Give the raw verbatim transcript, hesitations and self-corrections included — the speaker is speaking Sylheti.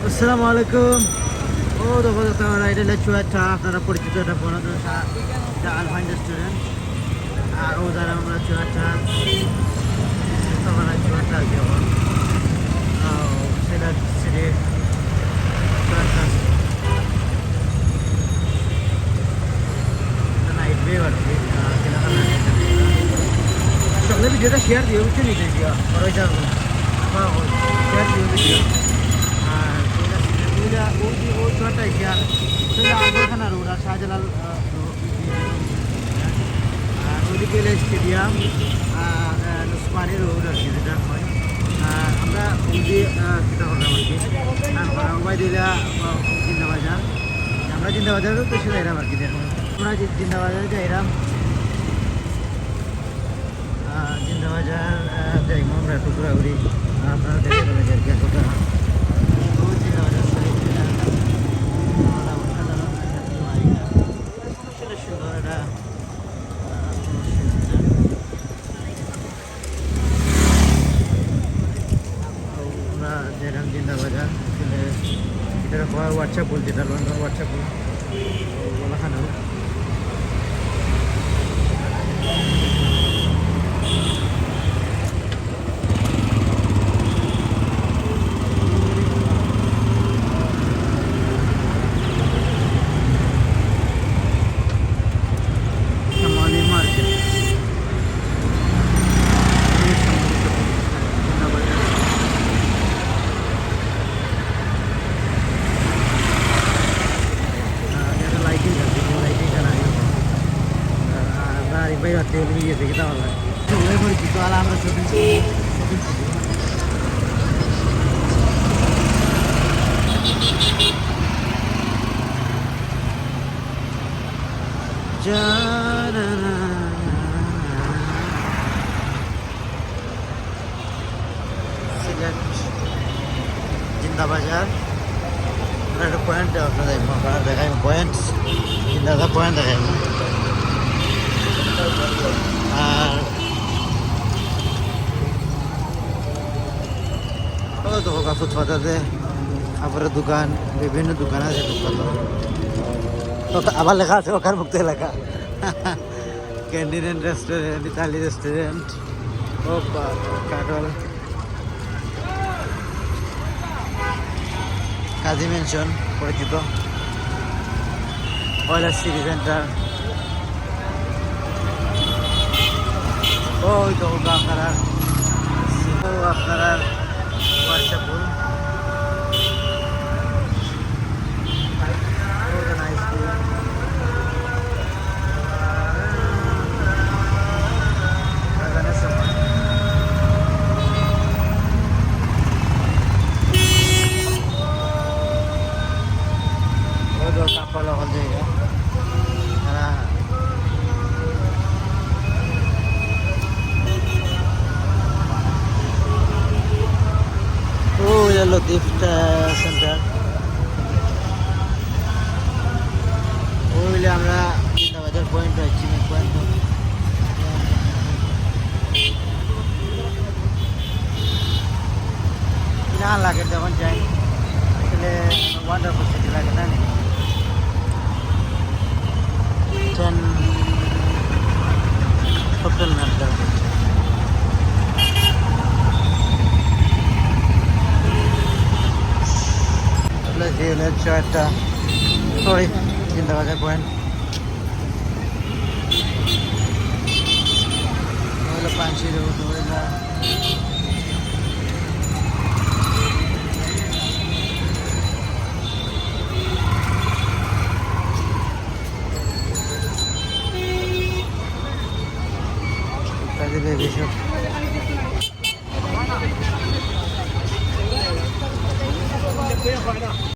আসসালামু আলাইকুম। ও দেখো, দেখো, আমরা এটা হলো চুয়াটা, আপনারা পরিচিত, এটা পুরাতন সা-, এটা আলফাইন রেস্টুরেন্ট। আর ও যারা আমরা চুয়াটা, আমরা চুয়াটা আর কি এখন। আহ, সিলেট সিটি চুয়াটা। নাইট ভিউ আর কি, আহ, কেনাকাটা। সকলে ভিডিওটা শেয়ার দিও, বুঝছো নি? শেয়ার দিও ভিডিও। আর ওইটা, ওইটা, ওই যে, ওই চুয়াটাই শেয়ার। ওইটা আন্দরখানা রোড আর শাহজালাল, আহ, রোড। আর ওদিকে হলো স্টেডিয়াম, আর, আহ, উসমানী রোড আর কি যেটা হয়। আর আমরা ওই যে, আহ, কিতা করলাম আর কি। তারপরে ওবায়দুল্লাহ, আহ, জিন্দাবাজার। আমরা জিন্দাবাজারও তো চলে এলাম আর কি, দেখো। আমরা যে জিন্দাবাজারে যাইলাম, আহ, জিন্দাবাজার, আহ, যাইমু আমরা একটু ঘোরাঘুরি, আপনারা দেখে বলে যে আর কি কতটা। ও জিন্দাবাজার শরীফ, আহ, আমরা অসাধারণ একটা জায়গা। আসলে সুন্দর এটা, আহ, কোনো সুযোগ নেই। আমরা যেরকম জিন্দাবাজার, আসলে এটা হয় হোয়াটসঅ্যাপ পুল, যেটা লন্ডন হোয়াটসঅ্যাপ পুল, ওগুলো খানো। শ্যামলী মার্কেট। আহ, এটা লাইটিং আছে, এই লাইটিং এখানে আগে। আহ, আর আরিফ ভাই রাত্রে নিয়ে গেছে, কিতা বলে? চলে পড়েছি, তো আর আমরা শপিং করবো, শপিং করবো। সিলেট জিন্দাবাজার। আমরা একটা পয়েন্ট আপনাদের, আপনারা দেখাই পয়েন্ট, জিন্দাবাজার পয়েন্ট দেখাই। আর ও তো হোক, ফুটপাত আছে, তারপরে দোকান, বিভিন্ন দোকান আছে ফুটপাত। তো আবার লেখা আছে ওখানে মুক্ত এলাকা। Canteen and restaurant, Italy restaurant. ও বা-, কাঠল। কাজী ম্যানশন পরিচিত। পয়লা সিটি সেন্টার। ওই তো, ওটা আপনারা, ও আপনারা হোয়াটসঅ্যাপ করুন। ওটা নাইস। ওই তো কাপড় হল দিয়ে। হ্যাঁ। ওই যে লতিফ, আহ, সেন্টার। ওই হইলে আমরা জিন্দাবাজার পয়েন্ট হয়েছি, পয়েন্ট। না লাগে তখন যাই। আসলে ওয়ান্ডারফুল সিটি লাগে, তাই না? টেন, সত্তর মিনিট লাগে। আসলে যে হলো একটা, সরি, জিন্দাবাজার পয়েন্ট। হইলো পাঁচশো রোড, হইলো। ইত্যাদি বেবি শপ।